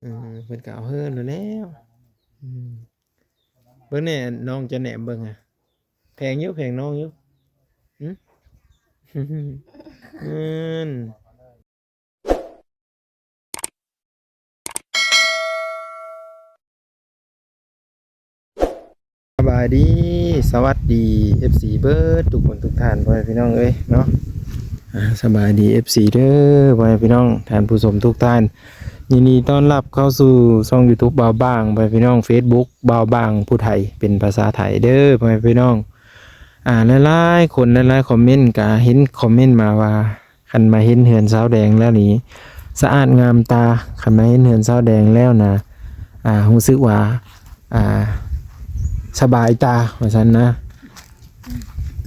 ເອີ ເພິ່ນກໍເອົາເຮີໂລດແລ້ວ. ອືມ ເບິ່ງແດ່ ນ້ອງຈະແໜມເບິ່ງຫາ ແພງຢູ່ ແພງນ້ອງຢູ່. ຫື ເອີ ສະບາຍດີ ສະຫວັດດີ ເອັຟຊີ ເບິດທຸກຄົນທຸກທ່ານ ພໍ່ແມ່ພີ່ນ້ອງເອີຍເນາະ. ອາ ສະບາຍດີ ເອັຟຊີ ເດີ ພໍ່ແມ່ພີ່ນ້ອງທ່ານຜູ້ຊົມທຸກທ່ານ. ຍິນດີຕ້ອນຮັບເຂົ້າສູ່ຊ່ອງ YouTube ບ່າວບາງ ພໍ່ແມ່ພີ່ນ້ອງ, Facebook ບ່າວບາງຜູ້ໄທ ເປັນພາສາໄທເດີ ພໍ່ແມ່ພີ່ນ້ອງ. ອາ ຫຼາຍໆຄົນ ຫຼາຍໆຄອມເມັນ ກະເຫັນຄອມເມັນມາວ່າ ຄັນມາເຫັນເຮືອນສາວແດງແລ້ວນີ້ ສະອາດງາມຕາ, ຄັນມາເຫັນເຮືອນສາວແດງແລ້ວນະ ອາ ຮູ້ສຶກວ່າ ອາ ສະບາຍຕາ ວ່າຊັ້ນນະ.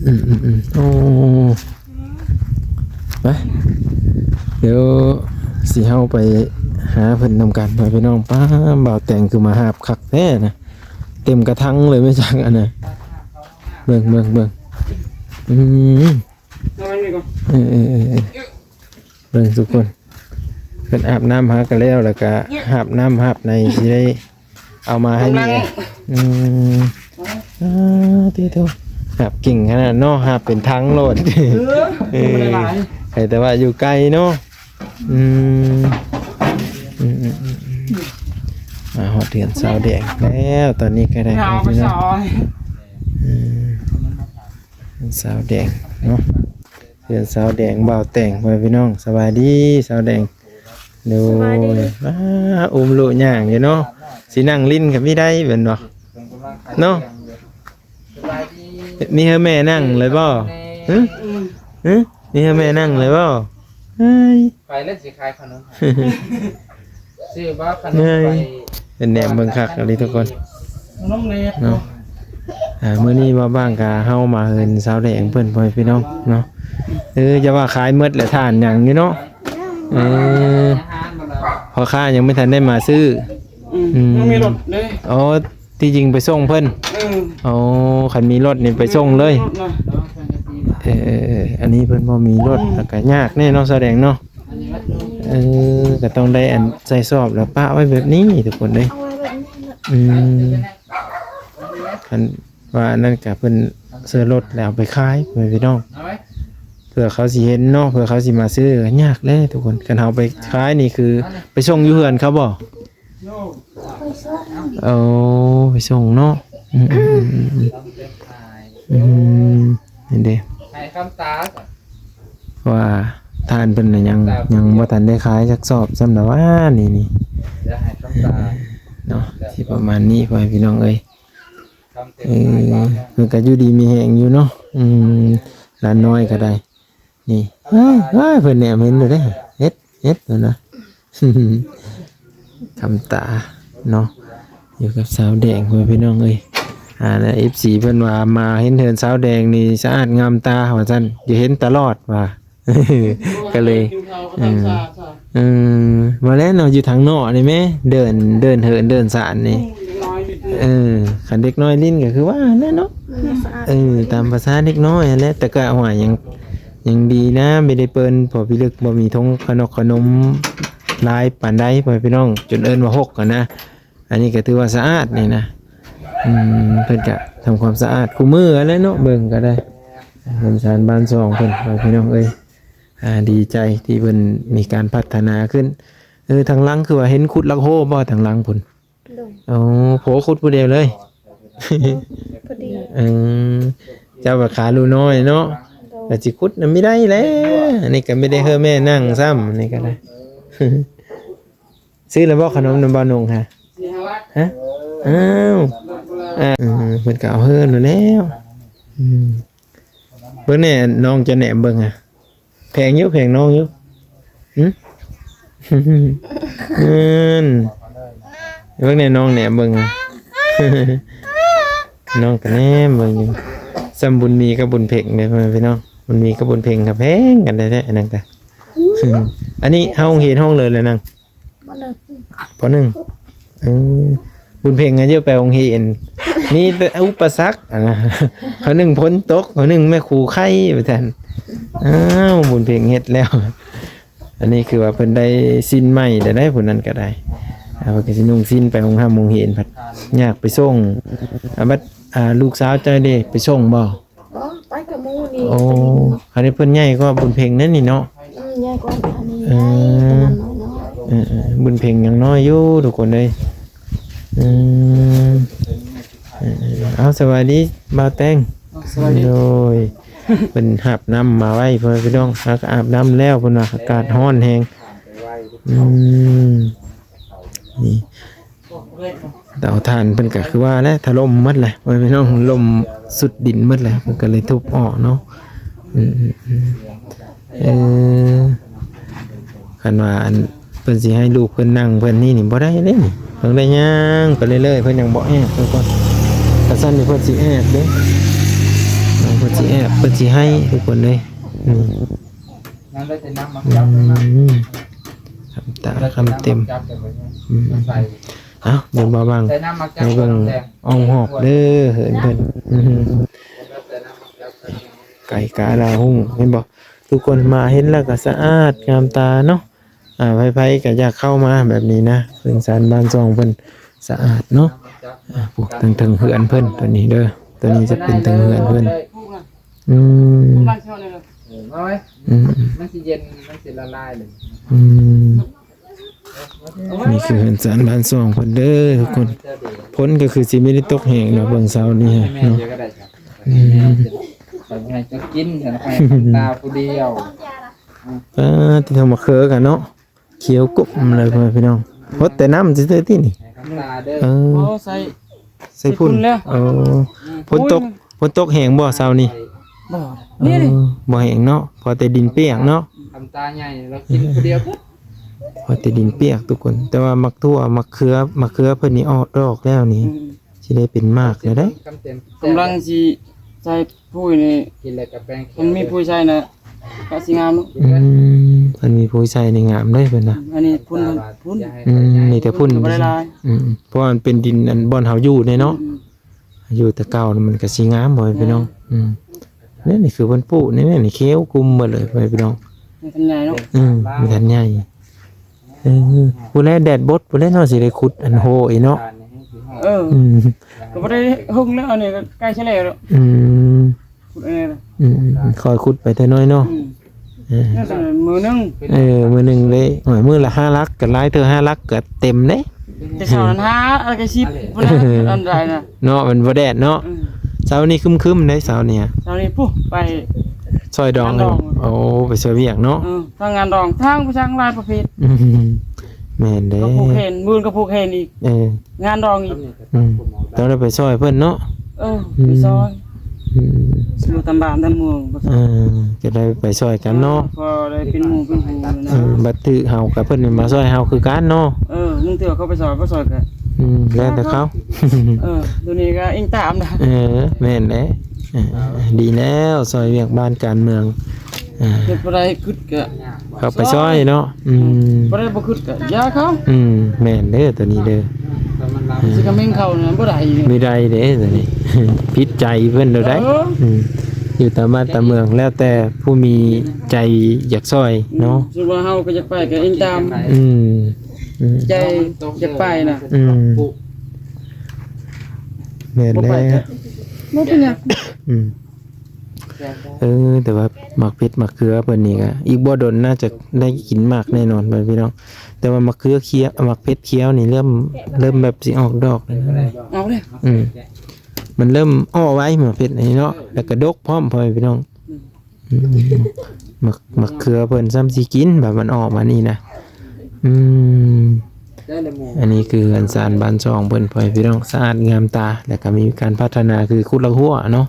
ອືມໆໆ ໂອ້ ມາ ດຽວຊິເຮົາໄປຫາເພິ່ນນຳກັນ ພໍ່ແມ່ພີ່ນ້ອງ. ປ້າ ບ່າວແຕງຄືມາຫາບຄັກແທ້ນະ ເຕັມກະຖັງເລີຍ ແມ່ນຫຍັງອັນນະ. ເບິ່ງ ເບິ່ງ ເບິ່ງ ອືມ ເອົາໄວ້ນີ້ກ່ອນ ເອີໆໆໆ ເບິ່ງທຸກຄົນ ເພິ່ນອາບນ້ຳຫາກະແລ້ວ ແລ້ວກະຫາບນ້ຳຫາບໃນຊິໄດ້ເອົາມາໃຫ້ເມຍ. ອືມ ອາ ຕິໂທ ຫາບເກັ່ງຂະໜາດເນາະ ຫາບເປັນຖັງໂລດ. ເອີ ເອີ ບໍ່ໄດ້ຫຼາຍ ໃຫ້ແຕ່ວ່າຢູ່ໄກເນາະ. ອືມ ອືມໆໆ ມາຮອດເຮືອນສາວແດງແລ້ວ ຕອນນີ້ກໍໄດ້ ເອົາໄປ ພີ່ນ້ອງ ສາວ ອືມ ສາວແດງເນາະ ເຮືອນສາວແດງ ບ່າວແຕງ ພໍ່ແມ່ພີ່ນ້ອງ. ສະບາຍດີສາວແດງ. ໂດຍ ສະບາຍດີ. ວ້າ ອຸ້ມລູກຍ່າງຢູ່ເນາະ ຊິນັ່ງຫຼິ້ນກໍມີໄດ້ແມ່ນບໍ່ເນາະ? ສະບາຍດີ. ມີໃຫ້ແມ່ນັ່ງເລີຍບໍ່? ຫຶ? ຫຶ? ມີໃຫ້ແມ່ນັ່ງເລີຍບໍ່? ເຮີ້ຍ ໄປແລ້ວຊິຂາຍຂະໜົມ ຊື້ບໍ່ຂະໜົມ ເຮີ້ຍ ໄປ ເປັນແນມເບິ່ງຄັກອີ່ຫຼີທຸກຄົນ ຂະໜົມແດ່ເນາະ. ອ່າ ມື້ນີ້ບ່າວບາງກະເຮົາມາເຮືອນສາວແດງເພິ່ນ ພໍ່ແມ່ພີ່ນ້ອງເນາະ. ເອີ ຢ່າວ່າຂາຍໝົດແຫຼະ ຖ່ານຫຍັງຢູ່ເນາະ. ເອີ ພໍ່ຄ້າຍັງບໍ່ທັນໄດ້ມາຊື້. ອືມ ອືມ ຍັງມີລົດເດ້. ອໍ ທີ່ຈິງໄປສົ່ງເພິ່ນ. ເອີ ອໍ ຄັນມີລົດນີ້ໄປສົ່ງເລີຍ. ມີລົດນະ ເອີ ເອີ ເອີ ອັນນີ້ເພິ່ນບໍ່ມີລົດ ອືມ ແລ້ວກໍຍາກແດ່ເນາະ ສາວແດງເນາະ. ເອີ ກໍຕ້ອງໄດ້ອັນໃສ່ສອບແລ້ວປະໄວ້ແບບນີ້ທຸກຄົນເດ້. ເອົາໄວ້ແບບນີ້ແຫຼະ. ອືມ ຄັນວ່າອັນນັ້ນກໍເພິ່ນເຊີລົດແລ້ວເອົາໄປຂາຍ ພໍ່ແມ່ພີ່ນ້ອງ. ເພື່ອເຂົາຊິເຫັນເນາະ ເພື່ອເຂົາຊິມາຊື້ ກໍຍາກແຫຼະທຸກຄົນ. ຄັນເຮົາໄປຂາຍນີ້ຄືໄປສົ່ງຢູ່ເຮືອນເຂົາບໍ່? ໄປສົ່ງ. ໂອ້ ໄປສົ່ງເນາະ. ອືມ ອືມ ເຫັນເດ້ ໃຫ້ຄຳຕາ ວ່າທ່ານເພິ່ນນະ ຍັງ ຍັງບໍ່ທັນໄດ້ຂາຍຈັກສອບຊ້ຳດອກວ່າ ນີ້ ນີ້ ດຽວໃຫ້ຄຳຕາເນາະ. ຊິປະມານນີ້ ພໍ່ແມ່ພີ່ນ້ອງເອີຍ. ເອີ ເພິ່ນກໍຢູ່ດີມີແຮງຢູ່ເນາະ. ອືມ ຫຼານນ້ອຍກໍໄດ້ ນີ້ ເຮີ້ຍ ເຮີ້ຍ ເພິ່ນແນມເຫັນຢູ່ເດ້ ເຮັດ ເຮັດ ເພິ່ນນະ ຄຳຕາເນາະ ຢູ່ກັບສາວແດງ ພໍ່ແມ່ພີ່ນ້ອງເອີຍ. ອ່າ ແລະ ເອັຟຊີ ເພິ່ນວ່າມາເຫັນເຮືອນສາວແດງນີ້ສະອາດງາມຕາ ວ່າຊັ້ນ ຢາກເຫັນຕະຫຼອດວ່າ ກໍເລີຍ ເອີ ເອີ ມາແລ້ວເນາະ ຢູ່ທາງນອກນີ້ແມ້ ເດີ່ນ ເດີ່ນເຫີນ ເດີ່ນສານນີ້. ເອີ ຄັນເດັກນ້ອຍຫຼິ້ນກໍຄືວ່ານັ້ນເນາະ. ເອີ ຕາມພາສາເດັກນ້ອຍຫັ້ນແຫຼະ ແຕ່ກໍຫວາຍ ຍັງ ຍັງດີນະ ບໍ່ໄດ້ເປິ້ນ ພໍພິລຶກ ບໍ່ມີຖົງຂະໜົກຂະໜົມຫຼາຍປານໃດ ພໍ່ແມ່ພີ່ນ້ອງ ຈົນເອີ້ນວ່າຫົກຫັ້ນນະ. ອັນນີ້ກໍຖືວ່າສະອາດນີ້ນະ. ອືມ ເພິ່ນກະທຳຄວາມສະອາດຄູ່ມື້ຫັ້ນແຫຼະເນາະ ເບິ່ງກໍໄດ້. ເຮືອນຊານບ້ານຊ່ອງເພິ່ນ ພີ່ນ້ອງເອີຍ ອ່າ ດີໃຈທີ່ເພິ່ນມີການພັດທະນາຂຶ້ນ. ເອີ ທາງຫຼັງຄືວ່າເຫັນຂຸດລັກໂຮບໍ່ ທາງຫຼັງພຸ້ນ? ໂດຍ. ໂອ້ ຜົວຂຸດຜູ້ດຽວເລີຍ? ໂດຍ ຜູ້ດຽວ. ເອີ ເຈົ້າວ່າຂາລູກນ້ອຍເນາະ. ໂດຍ. ກໍຊິຂຸດນຳມີໄດ້ແຫຼະ ອັນນີ້ກໍມີແຕ່ເຮີແມ່ນັ່ງຊ້ຳ ອັນນີ້ກໍໄດ້. ຊື້ແລ້ວບໍ່ຂະໜົມນຳບ່າວນົງຫະ? ຮະ? ອ້າວ ອ່າ ເອີ ເພິ່ນກໍເອົາເຮີໂລດແລ້ວ. ອືມ ເບິ່ງແດ່ ນ້ອງຈະແໜມເບິ່ງຫະ ແພງຢູ່ ແພງນ້ອງຢູ່. ຫຶ? ເອີ ເບິ່ງແດ່ ນ້ອງແໜມເບິ່ງຫະ ນ້ອງກໍແໜມເບິ່ງຢູ່. ສ່ຳບຸນມີກັບບຸນເພັງເດ້ ພໍ່ແມ່ພີ່ນ້ອງ ບຸນມີກັບບຸນເພັງກໍແພງກັນແທ້ໆ ອັນນັ້ນກໍ. ອັນນີ້ເຮົາຮຽນຫ້ອງເລີຍແລ້ວນາງ? ປໍໜຶ່ງ ປໍໜຶ່ງ. ເອີ ບຸນເພັງອາຍຸໄປໂຮງຮຽນ ມີແຕ່ອຸປະສັກ ອັນນະ ເຂົາໜຶ່ງຝົນຕົກ ເຂົາໜຶ່ງແມ່ຄູໄຂ້ ວ່າຊັ້ນ. ອ້າວ ບຸນເພັງເຮັດແລ້ວ. ອັນນີ້ຄືວ່າເພິ່ນໄດ້ສິ້ນໃໝ່ແລ້ວໄດ໋ ຜູ້ນັ້ນກໍໄດ້. ອ່າ ເພິ່ນກໍຊິນຸ່ງສິ້ນໄປໂຮງຮ່ຳໂຮງຮຽນ ພັດຍາກໄປສົ່ງ. ອ່າ ບັດ ອ່າ ລູກສາວເຈົ້າເດ ໄປສົ່ງບໍ່? ບໍ່ ໄປກັບໝູ່ນີ້. ໂອ້ ຄັນເພິ່ນໃຫຍ່ກວ່າບຸນເພັງນັ້ນນີ້ເນາະ. ອືມ ໃຫຍ່ກວ່າອັນນີ້. ເອີ ເອີ ບຸນເພັງຍັງນ້ອຍຢູ່ທຸກຄົນເອີຍ. ອືມ ເອີ ເອົາ ສະບາຍດີບ່າວແຕງ. ເອົາ ສະບາຍດີ. ໂດຍ ເພິ່ນຫາບນ້ຳມາໄວ້ ພໍ່ແມ່ພີ່ນ້ອງ. ຫາກອາບນ້ຳແລ້ວ ເພິ່ນວ່າອາກາດຮ້ອນແຮງ. ອືມ ນີ້ ເຕົາຖ່ານເພິ່ນກໍຄືວ່າແຫຼະ ຖະຫຼົ່ມໝົດແຫຼະ ໂອ້ຍ ພີ່ນ້ອງ ຫຼົ່ມສຸດດິນໝົດແຫຼະ ເພິ່ນກໍເລີຍທຸບອອກເນາະ. ອືມ ເອີ ຄັນວ່າອັນເພິ່ນຊິໃຫ້ລູກເພິ່ນນັ່ງເພິ່ນນີ້ນີ້ບໍ່ໄດ້ເດ້ນີ້ ຕ້ອງໄດ້ຍ່າງໄປເລື້ອຍໆ ເພິ່ນຍັງບໍ່ແອບທຸກຄົນ. ຄັນຊັ້ນນີ້ເພິ່ນຊິແອບເດ້ ເພິ່ນຊິແອບ ເພິ່ນຊິໄຫ້ທຸກຄົນເດ້. ອືມ ນັ້ນໄດ້ແຕ່ນຳມາຈັບ ອືມ ຄຳຕາຄຳເຕັມ. ອືມ ເອົາ ດຽວມາເບິ່ງ ໃສ່ນ້ຳໝາກຈັບ ໃຫ້ເບິ່ງ ໃສ່ນ້ຳແດງ ອ່ອງຮອກເດີ ເຮືອນເພິ່ນ. ອືມ ໄກ່ກາລາຮຸ່ງ ເຫັນບໍ່ທຸກຄົນ? ມາເຫັນແລ້ວກໍສະອາດງາມຕາເນາະ. ອ່າ ໃຜໆກໍຢາກເຂົ້າມາແບບນີ້ນະ ເຮືອນຊານບ້ານຊ່ອງເພິ່ນສະອາດເນາະ. ອ່າ ໂອ້ ເທິງເຮືອນເພິ່ນ ຕົວນີ້ເດີ ຕົວນີ້ຈະເປັນເທິງເຮືອນເພິ່ນ. ອືມ ເອີ ມາໄວ້ ອືມ ມັນຊິເຢັນ ມັນຊິລະລາຍເລີຍ. ອືມ ນີ້ຄືເຮືອນຊານບ້ານຊ່ອງເພິ່ນເດີທຸກຄົນ. ຝົນກໍຄືຊິບໍ່ໄດ້ຕົກແຮງດອກ ເບິ່ງເຊົ້ານີ້ເນາະ. ອືມ ໃຫ້ເຈົ້າກິນ ໃຫ້ຕາຜູ້ດຽວ. ອ່າ ທີ່ທຳມາເຄືອກັນເນາະ ຂຽວກຸບເລີຍ ພໍ່ແມ່ພີ່ນ້ອງ. ຫົດແຕ່ນ້ຳຊື່ໆຕິນີ້. ເອີ ໂອ້ ໃສ່ ໃສ່ພຸ້ນ ໃສ່ພຸ້ນແລ້ວ. ເອີ ຝົນຕົກ ຝົນຕົກແຮງບໍ່ເຊົ້ານີ້? ບໍ່ ເອີ ນີ້ ບໍ່ແຮງເນາະ ພໍແຕ່ດິນປຽກເນາະ. ທຳຕາໃຫຍ່ ລາວກິນຜູ້ດຽວ ພໍແຕ່ດິນປຽກທຸກຄົນ. ແຕ່ວ່າໝາກຖົ່ວ ໝາກເຂືອ ໝາກເຂືອເພິ່ນນີ້ອອກດອກແລ້ວນີ້. ອືມ ຊິໄດ້ເປັນໝາກແລ້ວເດ້. ກຳລັງຊິໃສ່ປຸ໋ຍນີ້ ກິນແລ້ວກໍແປງຂຽວ ມັນມີປຸ໋ຍໃສ່ນະ ກະຊິງາມເນາະ. ອືມ ເພິ່ນມີປຸ໋ຍໃສ່ນີ້ງາມເດ້ເພິ່ນນະ. ອັນນີ້ພຸ້ນ ພຸ້ນ ອືມ ມີແຕ່ພຸ້ນ ບໍ່ໄດ້ຫຼາຍ. ອືມ ເພາະວ່າມັນເປັນດິນອັນບ່ອນເຮົາຢູ່ເດ້ເນາະ. ອືມ ຢູ່ແຕ່ເກົ່າມັນກໍຊິງາມ ພໍ່ແມ່ພີ່ນ້ອງ. ອືມ ນີ້ ນີ້ຄືເພິ່ນປູກນີ້ ນີ້ຂຽວກຸມໝົດເລີຍ ພໍ່ແມ່ພີ່ນ້ອງ. ມັນທັນໃຫຍ່ເນາະ. ອືມ ມັນທັນໃຫຍ່. ເອີ ຜູ້ແລແດດບົດ ຜູ້ແລເນາະ ຊິໄດ້ຂຸດອັນໂຮອີກເນາະ. ເອີ ອືມ ກໍບໍ່ໄດ້ເຮິງແລ້ວ ອັນນີ້ກໍໃກ້ຊິແລ້ວແລ້ວ. ອືມ ຂຸດອັນນີ້ນະ ອືມ ຄ່ອຍຂຸດໄປເທື່ອໜ້ອຍເນາະ. ອືມ ເອີ ມື້ໜຶ່ງ ເອີ ມື້ໜຶ່ງເດ້. ໂອ້ຍ ມື້ລະຫ້າຫຼັກກໍຫຼາຍເທື່ອ ຫ້າຫຼັກກໍເຕັມເດ້. ແຕ່ເຊົ້ານັ້ນຫາ ອັນກໍສິບ ບໍ່ໄດ້ອັນໃດນະ ເນາະ ມັນບໍ່ແດດເນາະ. ອືມ ເຊົ້ານີ້ຄຶ້ມໆເດ້ ເຊົ້ານີ້ ເຊົ້ານີ້ພຸ້ນ ໄປຊ່ອຍດອງ. ງານດອງ ໂອ້ ໄປຊ່ອຍວຽກເນາະ. ເອີ ທາງງານດອງ ທາງໄປທາງຫຼາຍປະເພດ. ອືມ ແມ່ນເດ້ ກໍຜູກແຂນ ມື້ອື່ນກໍຜູກແຂນອີກ. ເອີ ງານດອງອີກ. ອືມ ຕ້ອງໄດ້ໄປຊ່ອຍເພິ່ນເນາະ. ເອີ ອືມ ໄປຊ່ອຍ. ອືມ ຢູ່ຕາມບ້ານຕາມເມືອງ. ເອີ ຈະໄດ້ໄປຊ່ອຍກັນເນາະ. ເອີ ພໍໄດ້ເປັນໝູ່ເປັນຄູ່ນະ. ເອີ ບັດຖືກເຮົາກັບເພິ່ນມາຊ່ອຍເຮົາຄືກັນເນາະ. ເອີ ບາງເທື່ອເຂົາໄປຊ່ອຍ ບໍ່ຊ່ອຍກໍ ອືມ ແລ້ວແຕ່ເຂົາ. ເອີ ໂຕນີ້ກໍອີງຕາມນະ. ເອີ ແມ່ນແຫຼະ. ເອີ ດີແລ້ວ ຊ່ອຍວຽກບ້ານການເມືອງ. ເຮັດບໍ່ໄດ້ຄຶດກະເຂົ້າໄປຊ່ອຍເນາະ. ອືມ ບໍ່ໄດ້ບໍ່ຄຶດກະຢ່າເຂົາ. ອືມ ແມ່ນເດີ ໂຕນີ້ເດີ. ຊິກະເມັງເຂົານະ ບໍ່ໄດ້ ບໍ່ໄດ້ເດ້ໂຕນີ້ ຜິດໃຈເພິ່ນໂດໄດ. ເອີ ອືມ ຢູ່ຕາມບ້ານຕາມເມືອງ ແລ້ວແຕ່ຜູ້ມີໃຈຢາກຊ່ອຍເນາະ. ອືມ ສົມມຸດວ່າເຮົາກໍຢາກໄປກໍອີງຕາມ. ອືມ ອືມ ໃຈຢາກໄປນະ. ອືມ ແມ່ນແລ້ວ ບໍ່ເປັນຫຍັງ. ອືມ ເອີ ແຕ່ວ່າໝາກເຜັດໝາກເຂືອເພິ່ນນີ້ກະອີກບໍ່ດົນໜ້າຈະໄດ້ກິນໝາກແນ່ນອນ ພໍ່ແມ່ພີ່ນ້ອງ. ແຕ່ວ່າໝາກເຂືອຂຽວ ໝາກເຜັດຂຽວນີ້ເລີ່ມ ເລີ່ມແບບຊິອອກດອກແລ້ວນະ. ອອກແລ້ວ. ອືມ ມັນເລີ່ມເອາະໄວໝາກເຜັດນີ້ເນາະ ແລ້ວກະດົກພ້ອມ ພໍ່ແມ່ພີ່ນ້ອງ. ອືມ ອືມ ໝາກ ໝາກເຂືອເພິ່ນຊ້ຳຊິກິນ ບາດມັນອອກມານີ້ນະ. ອືມ ອັນນີ້ຄືເຮືອນຊານບ້ານຊ່ອງເພິ່ນ ພໍ່ແມ່ພີ່ນ້ອງ ສະອາດງາມຕາ ແລ້ວກໍມີການພັດທະນາ ຄືຂຸດລອກຮົ້ວເນາະ.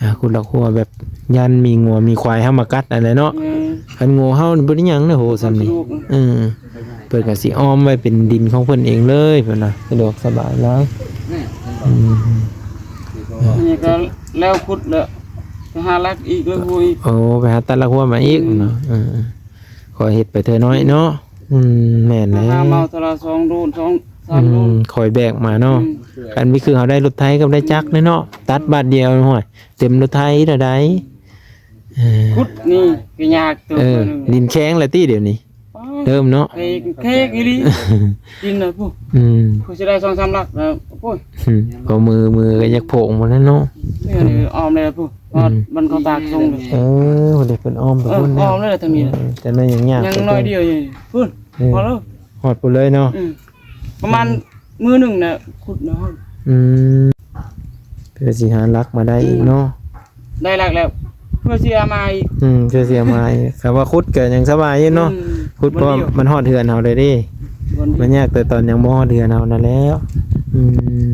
ອ່າ ຂຸດລອກຮົ້ວແບບຢ້ານມີງົວມີຄວາຍເຮົາມາກັດຫັ້ນແຫຼະເນາະ. ອືມ ຄັນງົວເຮົານີ້ບໍ່ໄດ້ຫຍັງເນາະ ໂຫ ສ່ຳນີ້. ເອີ ເພິ່ນກໍຊິອ້ອມໄວ້ເປັນດິນຂອງເພິ່ນເອງເລີຍ ເພິ່ນວ່າສະດວກສະບາຍຫຼາຍ. ອືມ ອັນນີ້ກໍແລ້ວຂຸດແລ້ວ ໄປຫາລັກອີກ ລັກຫົວອີກ. ໂອ້ ໄປຫາຕັດລັກຫົວມາອີກເນາະ. ອືມ ເອີ ຄ່ອຍເຮັດໄປເທື່ອນ້ອຍເນາະ. ອືມ ແມ່ນແລ້ວ ຫາມາເທື່ອລະສອງໂດນ ສອງສາມໂດນ. ອືມ ຄ່ອຍແບກມາເນາະ. ອືມ ຄັນມີຄືເຮົາໄດ້ລົດໄຖກັບໄດ້ຈັກເນາະ ຕັດບາດດຽວ ໂອ້ຍ ເຕັມລົດໄຖແລ້ວໃດ. ເອີ ຂຸດນີ້ກໍຍາກເຕີບ. ເອີ ເລີຍ ດິນແຂງແລ້ວຕິດຽວນີ້. ອໍ ເລີ່ມເນາະ ເພກ ເພກອີ່ຫຼີ ດິນນະພຸ້ນ ອືມ ຜູ້ຊິໄດ້ສອງສາມຫຼັກນະພຸ້ນ ອືມ ກໍມື ມືກໍຢາກໂພງໝົດແລ້ວເນາະ ນີ້ ອືມ ອ້ອມແລ້ວພຸ້ນ ອືມ ຮອດບ່ອນເຂົາຕາກສົ່ງເລີຍ ເອີ ເພິ່ນໄດ້ເພິ່ນອ້ອມໄປ ເອີ ພຸ້ນແລ້ວ ອ້ອມແລ້ວທາງນີ້ ເອີ ແຕ່ນັ້ນຍັງຍາກ ຍັງໜ້ອຍດຽວຢູ່ພຸ້ນ ເອີ ພໍແລ້ວ ຮອດພຸ້ນເລີຍເນາະ ອືມ ປະມານ ອືມ ມື້ໜຶ່ງນະ ຂຸດນະ ອືມ ເພື່ອຊິຫາຫຼັກມາໄດ້ອີກເນາະ ອືມ ໄດ້ຫຼັກແລ້ວ ເພື່ອຊິເອົາມາອີກ ອືມ ເພື່ອຊິເອົາມາອີກ ຄັນວ່າຂຸດກໍຍັງສະບາຍຢູ່ເນາະ ອືມ ຂຸດ ເພາະມັນຮອດເຮືອນເຮົາເລີຍເດ້ ມັນຍາກແຕ່ຕອນຍັງບໍ່ຮອດເຮືອນເຮົານັ້ນແຫຼະ ອືມ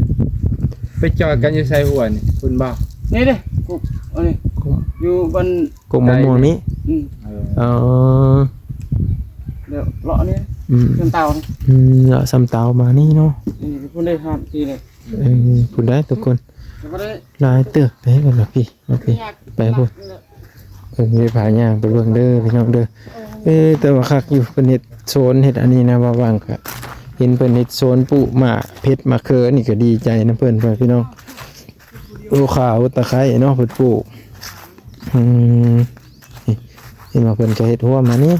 ໄປຈອດກັນຢູ່ໃສຫົວນີ້ ພຸ້ນບໍ່? ນີ້ເດ້ ກົກ ອັນນີ້ ກົກ ຢູ່ບ້ານ ກົກມະມ່ວງນີ້ ອືມ ເອີ ດຽວເລາະນີ້ ອືມ ຊຳເຕົານີ້ ອືມ ເລາະຊຳເຕົາມານີ້ເນາະ ນີ້ ພຸ້ນເດ້ ຫາດທີ່ເລີຍ ເອີ ພຸ້ນໄດ໋ທຸກຄົນ ຫຼາຍເຕີບ ໄປພຸ້ນລະພີ່ ໂອເຄ ໄປພຸ້ນ ເອີ ພາຍ່າງໄປເບິ່ງເດີພີ່ນ້ອງເດີ ເອີ ແຕ່ວ່າຄັກຢູ່ ເພິ່ນເຮັດໂຊນເຮັດອັນນີ້ນະ ວ່າຫວ່າງກະເຫັນເພິ່ນເຮັດໂຊນປູກໝາກເຜັດໝາກເຂີ ນີ້ກະດີໃຈນຳເພິ່ນ ພີ່ນ້ອງ ໂອ້ ຂ່າ ໂອ້ ຕະໄຄເນາະ ເພິ່ນປູກ ອືມ ນີ້ ເຫັນບໍ່ ເພິ່ນກະເຮັດຮົ້ວມານີ້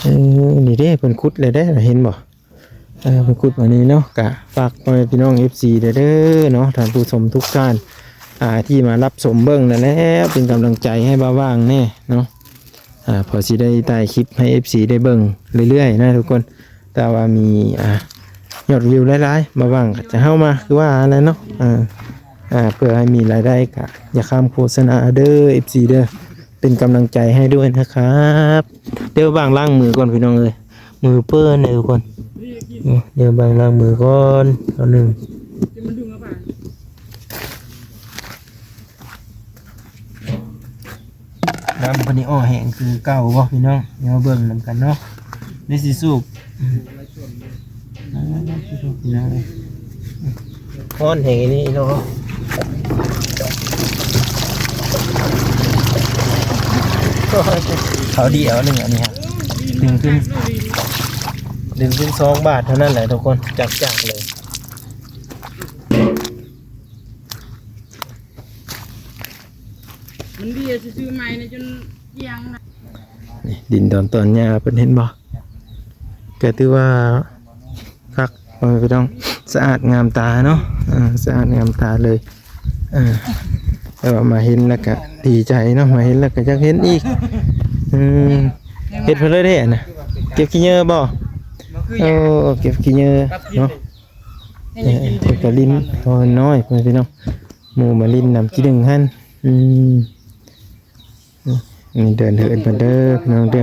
ເອີ ນີ້ເດ້ ເພິ່ນຂຸດແລ້ວເດ້ ເຫັນບໍ່? ເອີ ເພິ່ນຂຸດມານີ້ເນາະ ກະຝາກພໍ່ແມ່ພີ່ນ້ອງເອັຟຊີເດີເນາະ ທ່ານຜູ້ຊົມທຸກທ່ານ ອ່າ ທີ່ມາຮັບຊົມເບິ່ງນັ້ນແຫຼະ ເປັນກຳລັງໃຈໃຫ້ບ່າວຫວ່າງແດ່ເນາະ ອ່າ ພໍຊິໄດ້ຖ່າຍຄລິບໃຫ້ເອັຟຊີໄດ້ເບິ່ງເລື້ອຍໆນະທຸກຄົນ ຖ້າວ່າມີ ອ່າ ຍອດວິວຫຼາຍໆ ບ່າວຫວ່າງກໍຈະເອົາມາ ຄືວ່າຫັ້ນແຫຼະເນາະ ເອີ ອ່າ ເພື່ອໃຫ້ມີລາຍໄດ້ ກໍຢ່າຂ້າມໂຄສະນາເດີ ເອັຟຊີເດີ ເປັນກຳລັງໃຈໃຫ້ດ້ວຍນະຄັບ ດຽວບ່າວຫວ່າງລ້າງມືກ່ອນພີ່ນ້ອງເອີຍ ມືເປື້ອນເດີທຸກຄົນ ດຽວບ່າວຫວ່າງລ້າງມືກ່ອນ ຕອນໜຶ່ງ ນ້ຳເພິ່ນນີ້ອອກແຫ້ງຄືເກົ່າບໍ່ພີ່ນ້ອງ ດຽວມາເບິ່ງນຳກັນເນາະ ໄດ້ຊິສູບ ອືມ ພີ່ນ້ອງເອີຍ ຮ້ອນແຮງອີ່ຫຼີເນາະ ເຂົາດີເອົາໜຶ່ງອັນນີ້ຮະ ດຶງຂຶ້ນ ດຶງຂຶ້ນສອງບາດເທົ່ານັ້ນແຫຼະທຸກຄົນ ຈັກໆເລີຍ. ມັນເດຍຊື່ໆໃໝ່ນະ ຈົນກ່ຽງນະ ນີ້ ດິນດອນຕອນຫຍ້າເພິ່ນເຫັນບໍ່? ກໍຖືວ່າຄັກ ພໍ່ແມ່ພີ່ນ້ອງ ສະອາດງາມຕາເນາະ ເອີ ສະອາດງາມຕາເລີຍ ເອີ ແຕ່ວ່າມາເຫັນແລ້ວກະດີໃຈເນາະ ມາເຫັນແລ້ວກະຢາກເຫັນອີກ ອືມ ເຮັດເພິ່ນເລີຍເດ້ນະ ເກັບຂີ້ເຫຍື້ອບໍ່? ໂອ້ ເກັບຂີ້ເຫຍື້ອເນາະ. ເອີ ເພິ່ນກໍຫຼິ້ນນ້ອຍໆ ພໍ່ແມ່ພີ່ນ້ອງ ໝູ່ມາຫຼິ້ນນຳຂີ້ດຶງຫັ້ນ ອືມ ນີ້ເດີ່ນເຫີນເພິ່ນເດີພີ່ນ້ອງເດີ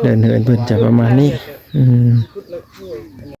ເດີ່ນເຫີນເພິ່ນຈະປະມານນີ້ ອືມ